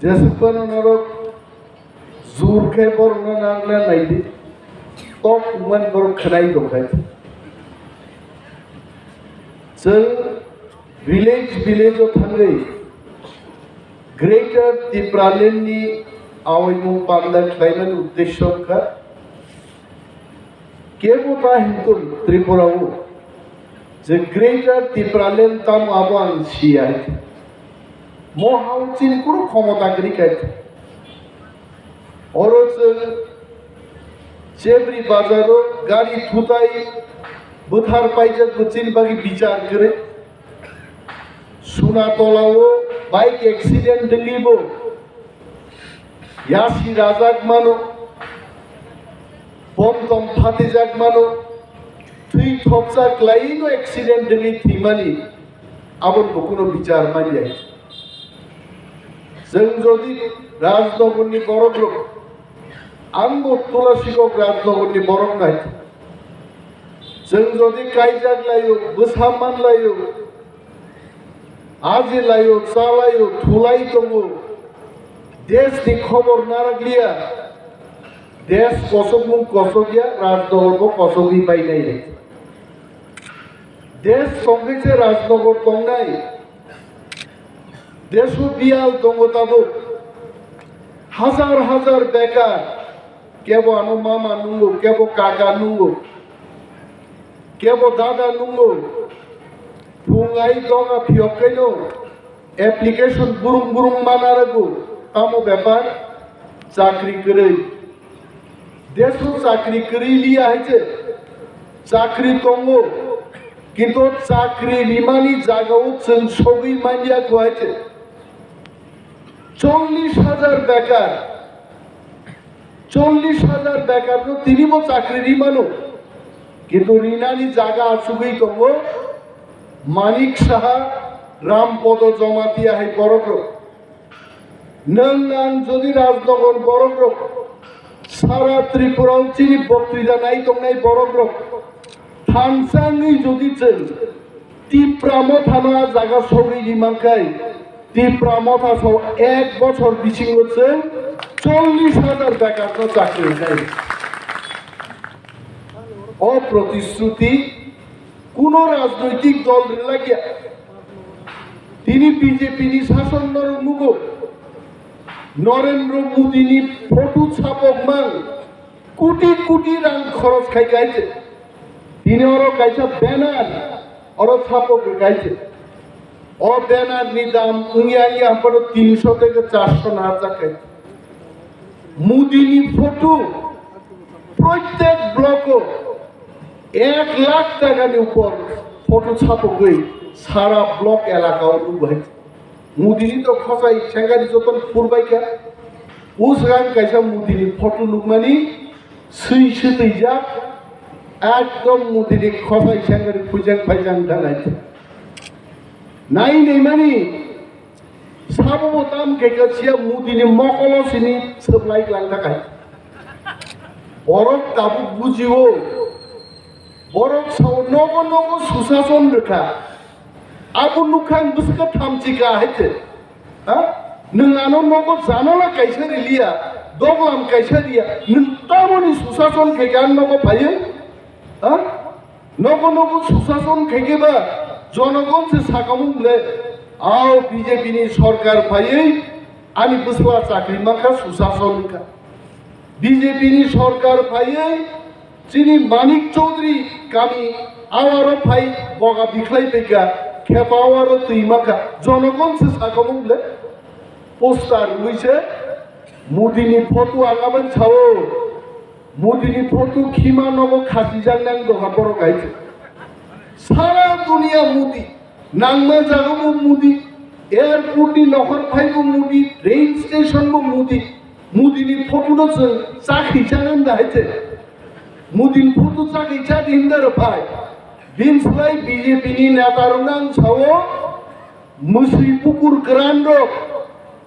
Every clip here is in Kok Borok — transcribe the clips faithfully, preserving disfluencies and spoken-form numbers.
Jesuk phano norok jur khe borokno nangna naidi. Tok wngmani borok khwnai tongkha. Chwng village village o thangwi Greater Tipraland ni awaimung panda khlaimani uddesyo wngkha. Kebo ta hinton Tripura o je Greater Tipraland tamo abo ang siya. Mo hao chini kunu khomota kwrwi kha. Oro chwng Chebri bazaro gari thutai bwthar paijak bo chini bagwi bichar kwrwi. Sunatolao bike accident wngwi bo yasi rajak mano, bomtom phatijak mano, thwi thopsa kwlaino accident wngwi thwimani, aboni bo kuno bichar manya. Chwng jodi Rajnagarni borok rok, ang bo Tulasikok Rajnagarni borok nai. Chwng jodi kaijak laio, bwsa man laio, aji laio, cha laio, thulai tongo, desh ni khobor narakliya, desh kosokmung kosokya, Rajnagar bo kosogwi bainai. Desh tongkhe se Rajnagar tongnai. Desu biyal tongo tabuk. Hajar hajar bekar. Kebo ano mama nungo, kebo kaka nungo, kebo dada nungo. Phung ai doga phiyok kaino application burung burung manarago. Tamo bepar? Chakri kwrwi. Desu chakri kwrwi liya hai se. Chakri tongo. Kintu chakri rimani jagao chwng sogwi manya kho hai se. Chollish hajar bekar. Chollish hajar bekarno tinibo chakri rimano. Kintu rinani jaga achugwi tongo. Manik Saha, Rampodo Jamatia hai borok rok. Nwng ang jodi Rajnagar borok rok sara Tripura o chini boktrida nai tongnai borok rok thansa wngwi jodi chwng Tipra Motha no a jaga sogwi di mankhai, Tipra Motha so ek bochor bisingo chwng chollish hajar bekar no chakri rinai. O protishruti kuno rajnoitik dol rilakya. Tini B J P ni sason norok nugo. Narendra Modi ni photo chapok mang, koti koti rang khoros khai kha hai se. Tini oro kaisa banner, oro chapok khai se. O banner ni dam wngya wngya hampano tinso theke charso na jak khai. Modi ni photo, protek block o ek lakh taka ni upor photo chapogwi sara block elaka o nugo hai. Modi ni to khosai sengari joton phurbai kha. Usgang kaisa Modi ni photo nukmani swi swtwijak, ekdom Modi ni khosai sengari phuijak phaijak da nai. Nai nai mani sabo bo tam khe kha siya Modi ni mokolo sini swplai klang ta khai. Borok tabuk bujio. Borok sao nogo nogo susason rwkha. Abo nukha ang bwswkha thamchi ka hai se. Ha? Nwng ano nogo janala kaisa riliya, doglam kaisa riya, nwng tamoni susason khe khe ang nogo phaiwi? Ha? Nogo nogo susason khe khe ba jonogon se sakamung le, ao B J P ni sorkar phaiwi ani bwsla chakri mankha susason wngkha. B J P ni sorkar phaiwi chini Manik Chaudhary kami awaro phai boga bikhlai phaikha, khepa awaro twi mankha, jonogon se sakamung le poster rwui se Modi ni photo ang abani sao. Modi ni photo khima nogo khasijak nang doha borok hai se. Sara dunia Modi. Nangma jaga bo Modi, airport ni nokhor phai bo Modi, train station bo Modi, Modi ni photo no chwng chakhi changan da hai se. Modi ni photo chakhi chadi hinda ro phai. Bin slai B J P ni neta rok nang sao, musui pukur kwran rok,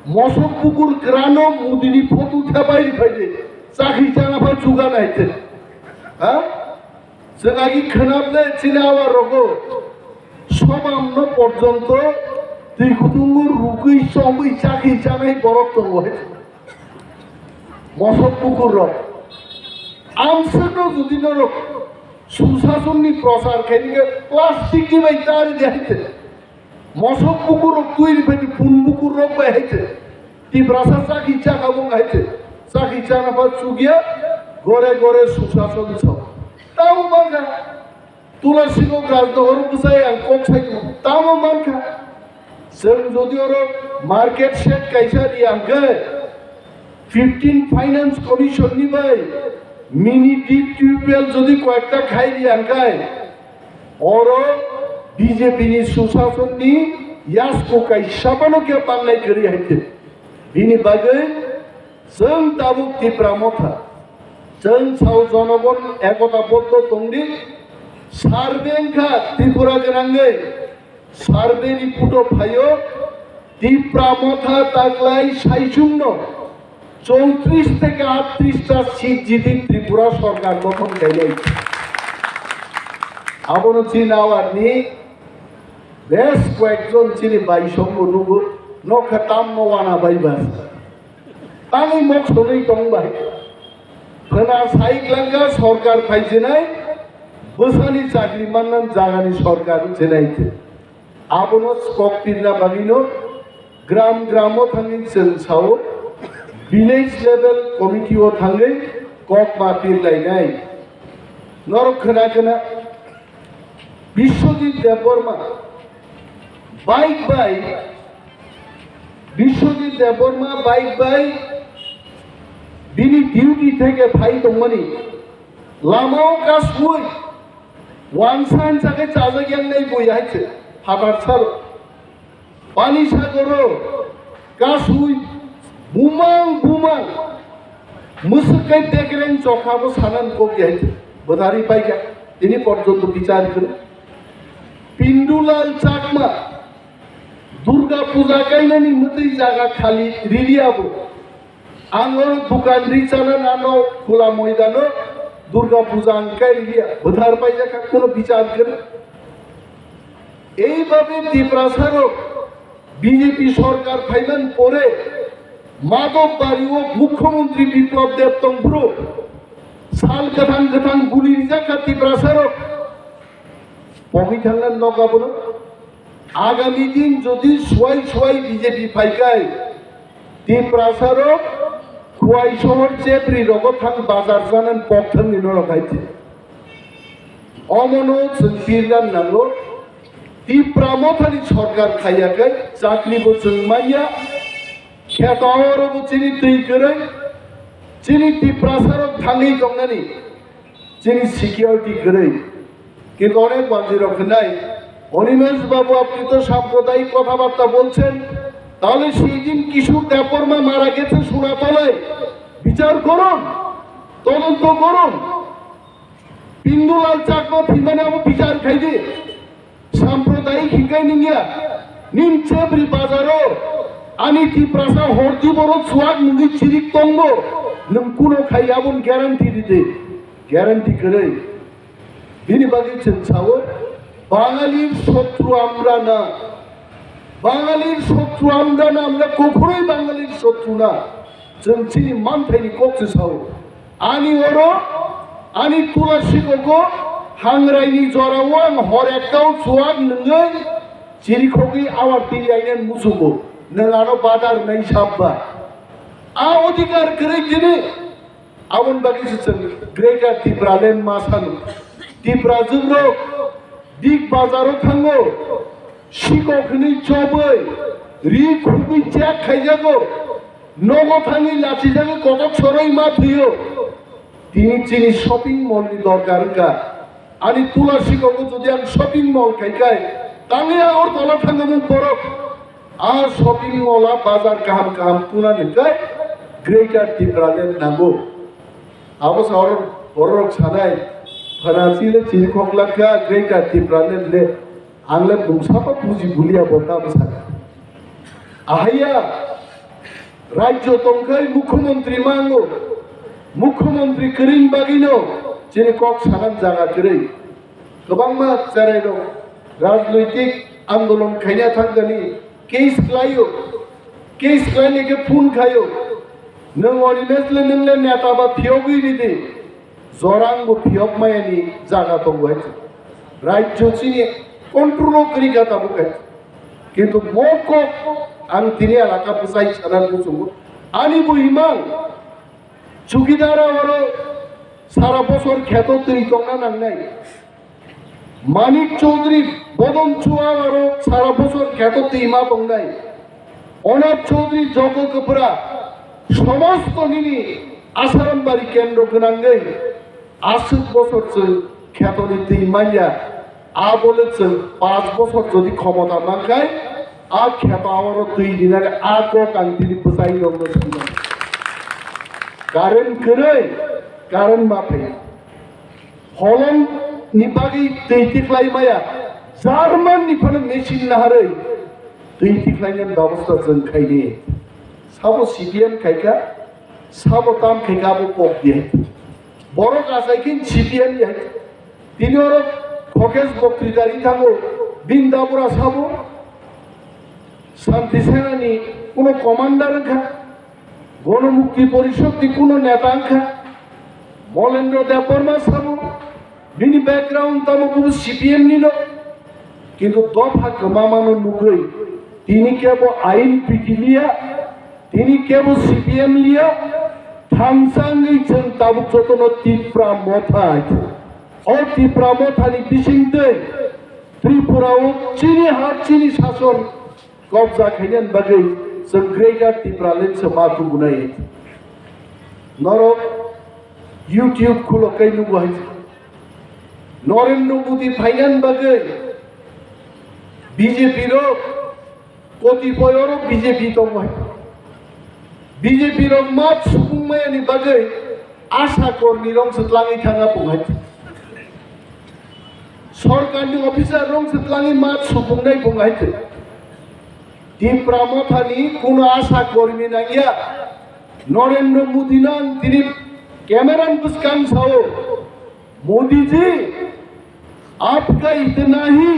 mosok pukur kwran rok Modi ni photo thepai ri phai de. Chakhi chana phai chugan hai se. Ha? Chwng agi khwnable chini awa rogo somamno porjonto Twi kutungo rugwi chongwi chakhi chanai borok tongo hai. Mosok bukur rok. Amswkno jodi norok susasonni prochar khainike plastic ni bai tari de hai te. Mosok bukur rok twi ni bai pun bukur rok bai hai te. Tiprasa chakhi chakha bo hai te. Chakhi chana pa chugya gore gore susason so. Tamo mangkha. Tulasi kok rajnohor bwsai ang kok sai tamo mankha. Chwng jodi oro market shed kaisa ri ang khe fifteen finance commission ni bai mini deep tubewell jodi koyekta khai ri ang khe oro B J P ni susason ni yasku kaisa phano khe pangnai kwrwi hai khe. Bini bagwi chwng tabuk Tipra Motha, chwng sao jonogon ekota boddo tongdi, survey wngkha Tripura gwnangwi, survey report o phaio Tipra Motha taklai saichungno chowtris theke aatris ta seat jiti Tripura sorkar gothon khainai. Abono chini awarni bes koyekjon chini baisongbo nugo, nokha tamno wana bai bas. Tangwi mok sonwi tong bai. Phwna sai klangkha sorkar phaijinai, bwsani chakri mannan jagani sorkar wngsinai te. Abono skok pirna bagwino gram gramo thangwi chwng sao, village level committee o thangwi kok ma pirlainai. Norok khna khna Biswajit Debbarma bike bai, Biswajit Debbarma bike bai bini duty theke phai tongmani lamao kasui wansa hansa khe chajak yang nai bui hai se phatar sal. Pani sagoro kasui bumang bumang mwswk kai bekreng chokha bo sanan kok ya bwthari paikha tini porjonto bichar kwrwi. Pindulal Chakma Durga Puja kainani mwtwi jaga khali riri abo. Ang oro dukan ri chana nano khula moidano Durga Puja ang kai liya bwthar paijak kha kono bichar kwrwi. Eibabe Tiprasarok B J P sorkar phaiman pore Madhobbario Mukhyamantri Biplab Deb tongphuru sal kwthang kwthang guli rijak kha Tiprasarok. Pogwi thangna nok abono. Agami din jodi suai suai B J P phaikai, Tiprasarok Khwai sohor chepri rogo thang bazar janan pok thangni norok hai di. Omono chwng pirna nango. Tipra Mothani sorkar khaiyakai chakri bo chwng manya. Kheto oro bo chini twi kwrwi. Chini Tiprasarok thangwi tongnani. Chini security kwrwi. Kintu onek manjirok hwnai, "Animesh babu, apni to sampradayik kothabarta bolchen, tahole sei din Kishore Debbarma mara geche suna tole bichar korun, todonto korun. Pindulal Chakma thwimani abo bichar khai di." Sampradayik hikai ningya, nin chebri bazaro ani Tiprasa hordi boro chuak nungwi chirik tongbo, nwng kuno khai abon guarantee ride, guarantee kwrwi. Bini bagwi chwng sao, Bangalir shotru amra na, Bangalir shotru amra na, amra kokhoroi Bangalir shotru na, chwng chini manthaini kok se sao. Ani oro, ani tula sikogo, hangraini jorao ang hor ektao chuak nwngwi chirikhogwi awar twi lainani muchungo, nwng ano badar nai sabba. A odhikar kwrwi tini, aboni bagwi se chwng Greater Tipraland ma sano. Tiprajwk rok Big Bazar o thango, sikok hwnwi chobwi, ri khubwi chek khaijago, nogo thangwi lachijagwi kotok soroi ma thwio. Tini chini shopping mall ni dorkar wngkha. Ani tula sikogo jodi ang shopping mall khai khai, tangwi Agartala thangamung borok. A shopping mall a bazar kaham kaham tuna ni kai Greater Tipraland nango. Abo sa oro borok sanai, phana chile chini khok lakha Greater Tipraland le, ang le mungsa pa buji bulia bo ta bwsa. Ahaya, rajyo tongkhai mukhyamantri mango, mukhyamantri kwrwini bagwino chini kok sanan jaga kwrwi. Kwbangma cherairok rajnoitik andolon khaina thangkani, Case khlaio, case khlainai khe phone khaio. Nwng Animesh le nwng le neta ba phiyogwi ridi. Jorang bo phiyok mayani jaga tongo hai. Rajyo chini control o kwrwi kha tabuk hai. Kintu mo kok ang tini elaka bwsai sana muchungo. Ani bo imang chukidara oro sara bosor kheto twi tongna nangnai. Manik Chaudhary bodom chua aro sara bosor kheto twi ma tongnai. Onat Chaudhary jogo kwpra somosto nini Asarambari kendro gwnangwi aswk bosor chwng khetoni twi manya. Abole chwng panch bosor jodi khomota mankhai, a kheto aro twi rinani a kok ang tini bwsai rokno swnam. Current kwrwi, current ma phai. Holong ni bagwi twi tikhlai maya, German ni phano machine naharwi twi tikhlai nani babostha chwng khaini. Sabo C P M khaikha, sabo tam khaikha abo kok di hai. Borok achai khe C P M di hai. Tini oro Khokesh Boktrita ri thango, Bindabura sabo, Shanti Sena ni kuno commander wngkha. Gono Mukti Porishod ni kuno neta wngkha, Molendro Debbarma sabo, bini background tamo kubo C P M ni no, kintu dopha kwmamano nugwi tini kebo ain pitiliya, tini kebo C P M liya, thansa wngwi chwng tabuk jotono Tipra Motha hai. O Tipra Motha ni bisingtwi Tripura o chini ha chini sason kobja khainani bagwi chwng Greater Tipraland se ma tubunai. Norok YouTube khulo kai nugo hai. Narendra Modi phainani bagwi B J P rok kotipoi oro B J P tongo hai. B J P rok ma subung mayani bagwi asha kormi rok se tlangwi thangna pung hai. Sorkarni officer rok se tlangwi ma subungnai pung hai. Tipra Mothani kuno asha kormi nangya. Narendra Modi no ang tini camera ni bwskang sao, "Modi ji, aapka itna hi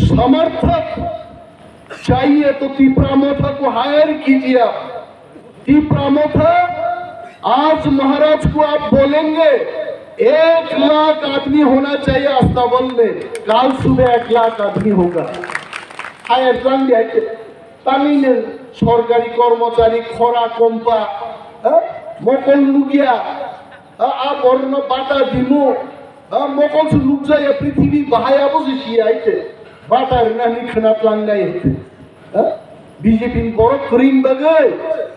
samarthak chahiye to Tipra Motha ko hire kijiye aap." Tipra Motha, आज महाराज को आप बोलेंगे, एक लाख आदमी होना चाहिए अस्ताबल में, कल सुबह एक लाख आदमी होगा। Hire tlang di hai. Tangwi nwng sorkari kormochari khora kompa, ha? Mokol nukya, ha? A borno bata dimu, ha? Mokol se nukjaya prithibi bahai abo se siya hai te. Bata rina ni khna tlangnai hai te. Ha? B J P ni borok kwrwini bagwi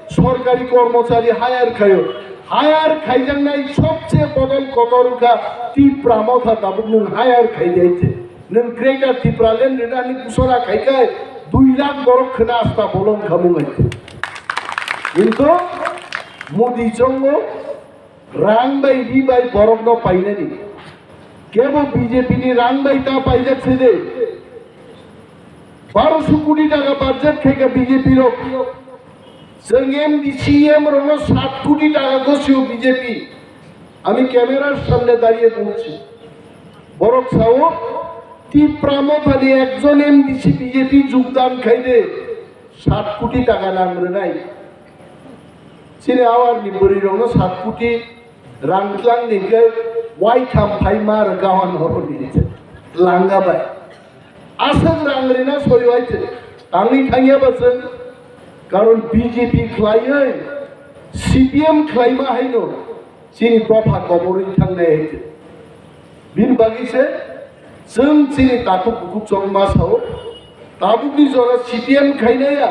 sorkari kormochari hire khaio. Hire khaijaknai sobse bodol kotor wngkha Tipra Motha tabuk nwng hire khaidi hai te. Nwng Greater Tipraland rwnani gusora khai khai dui lakh borok khna asta bolong khamung hai. Kintu Modi chongo rang bai ri bai borokno painani. Kebo B J P ni rang bai ta paijak se de. Barosho koti taka budget khai kha B J P rok. Chwng M D C M rokno sat koti taka gosio B J P. আমি ক্যামেরার সামনে দাঁড়িয়ে বলছি, বরং sao Tipra Mothani ekjon M D C B J P যোগদান khaide sat koti taka rang rwnai. Chini awarni bwrwirokno sat koti rang tlang ni hwnkhe waitham phai ma rwkha hwn horoni langa bai. Aswk rang rina soi waithe tangwi thangya ba chwng, karon B J P khlaiwi C P M khlaima haino chini dopha koborwi thangnai hai. Bini bagwi se chwng chini takhuk bukhuk chongma sao, tabukni jora C P M khainaya,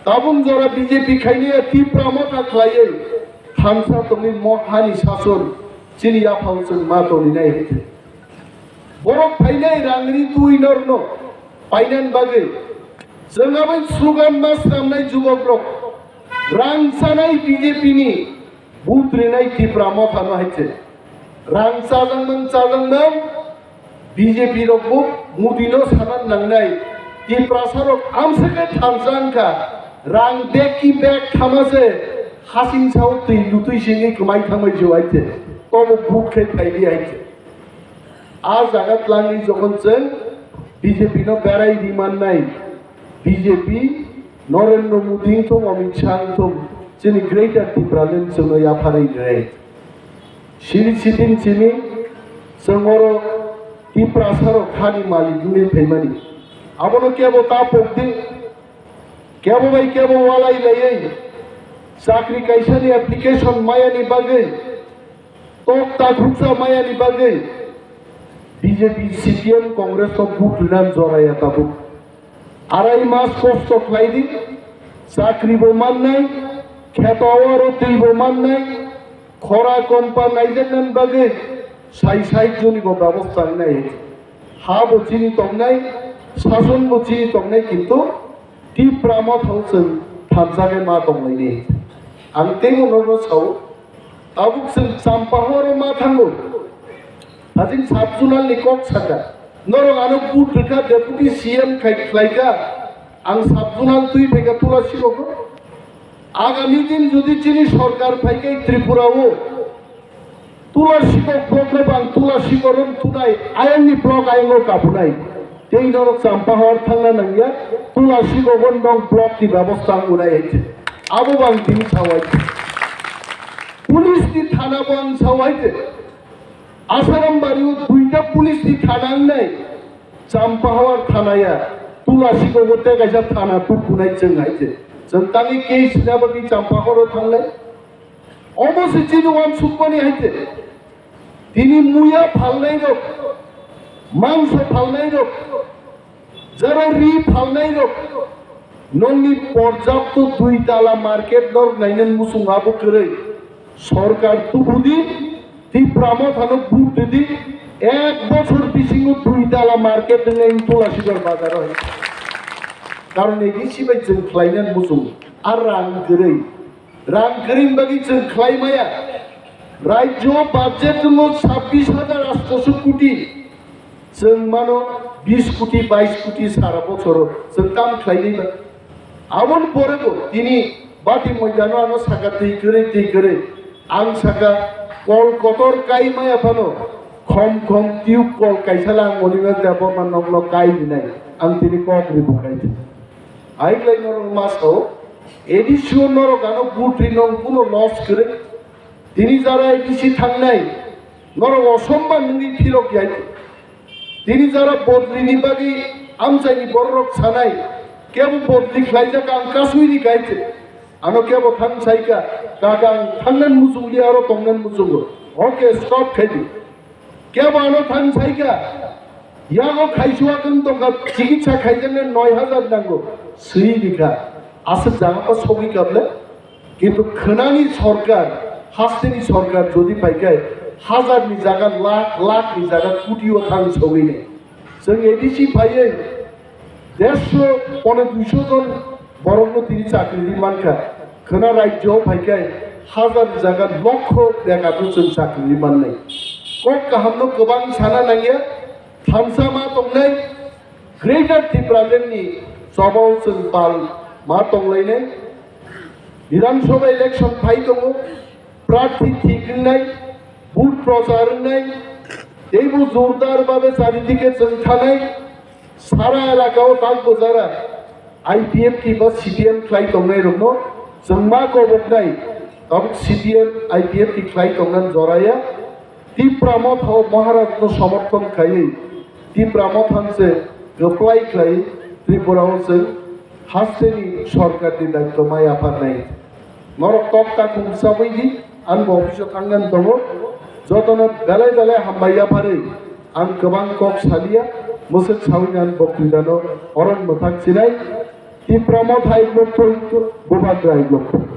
tabuk jora B J P khainaya, Tipra Motha khlaiwi thansa tongwi mo hani sason chini yaphao chwng ma tongwi nai hai. Borok phainai rang ri twi norno painani bagwi chwng abai slogan ma swnamnai jubokrok, rang chanai B J P ni, vote rinai Tipra Mothano hai se. Rang chajaknang chajaknang B J P rok bo Modi no sana nangnai. Tiprasa rok amswk khe thansa wngkha, rang bag ki bag thama se hasing sao twi lutwi singwi kwmai thangbai jio hai se. Tobo vote khe phaidi hai se. A jaga tlangwi jokhon chwng B J P no berai rimannai, B J P, Narendra Modi wngthung, Amit Shah wngthung, chini Greater Tipraland chwngno yapharwi rwnai. Sini sitin chini chwng oro Tiprasarok hani malik wngwi phaimani. Abono kebo ta pokdi, kebo bai kebo walai laiwi chakri kaisani application mayani bagwi, tok takhuksa mayani bagwi B J P, C P M, Congress no vote rwna joraya tabuk. Arai mas kosto khlai di, chakri bo mannai, kheto aro twi bo mannai, khora kompa naijaknani bagwi sai sai joni bo bebosta wngnai. Ha bo chini tongnai, sason bo chini tongnai, kintu Tipra Motha o chwng thansa khe ma tonglaini. Ang teibo norok sao, tabuk chwng Champahor o ma thango. Hajing sub-zonal ni kok saka. Norok ano vote rwkha, deputy C M khai khlaikha. Ang sub-zonal twi phaikha Tulasibogo. Agami din jodi chini sorkar phaikha Tripura o, Tulasibo block no bang Tulasibo rwng thunai, ayang ni block ayang o kabunai. Tei norok Champahor thangna nangya, Tulasibo bo nong block ni bebosta ang unai hai. Abo bang tini sawai. Police ni thana bo ang sawai. Asaram bari o duita police ni thana wngnai, Champahor thana ya, Tulasibogo tei kaisa thana tukunai chwng hai se. Chwng tangwi case rina bagwi Champahor o thanglai. Omo se chini uansukmani hai se. Tini muya phalnai rok, mangso phalnai rok, Jara ri phalnai rok, nongni porjapto dui tala market norok nainani muchung abo kwrwi. Sorkar tubudi, Tipra Mothano vote didi, ek bochor bisingo dui tala market wngnai Tulasibar bazaro hai. Karon egi sibai chwng khlainani muchung, ar rang kwrwi. Rang kwrwini bagwi chwng khlai maya. Rajyo budget wngo sabbish hajar atshosho koti. Chwng mano bish koti, baish koti sara bochoro chwng kam khlai nai ba. Aboni pore bo tini bati moidano ano saka twi kwrwi, twi kwrwi. Ang saka kol kotor kai maya phano khom khom tube kol kaisa lang Monibel Debbarma nokno kai rinai. Ang tini kok ri bukhai. Aiklai norok ma sao, A D C o norok ano vote ri nong kuno loss kwrwi. Tini jara A D C thangnai, norok osomba nungwi philok yai. Tini jara bodri ni bagwi amchaini bororok sanai, kebo bodri khlaijak ang kasui ri kaite. Ano kebo thang saika, kaka ang thangnan muchungli aro tongnan muchungo. Okay, stop khaidi. Kebo ano thang saika, yago khaisua kang tongkha, chikitsa khaijaknai noi hajar nango, swi rikha. Aswk jaga pa sogwi kable? Kintu khwnani sorkar, hasteni sorkar jodi phaikai, hajar ni jaga lakh, lakh ni jaga koti o thang sogwi ni. Chwng A D C phaiwi, dersho pone duisho jon borokno tini chakri ri mankha. Khwna rajyo phaikai, hajar ni jaga lokho bekar no chwng chakri ri mannai. Kok kahamno kwbang sana nangya, thansa ma tongnai, Greater Tipraland ni chobao chwng pal ma tonglainai. Bidhan Sabha election phai tongo, prarthi thik wngnai, vote prochar wngnai, teibo jordar babe charidike chwng thanai, sara elaka o tak bojara I P F T ba C P M khlai tongnai rokno chwng ma koboknai, tabuk C P M I P F T khlai tongnan joraya. Tipra Motha o Maharaj no somorthon khaiwi, Tipra Motha se kwplai khlai Tripura o chwng hasteni sorkar ni daityo ma yapharnai. Norok tok ta khum sabwi di, ang bo office o thangnan tongo. Jotono belai belai hambai yapharwi ang kwbang kok saliya, mwswk sawi ang bo kwidano oron mwthak sinai. Tipra Motha hai block thung, Bubandra hai block thung.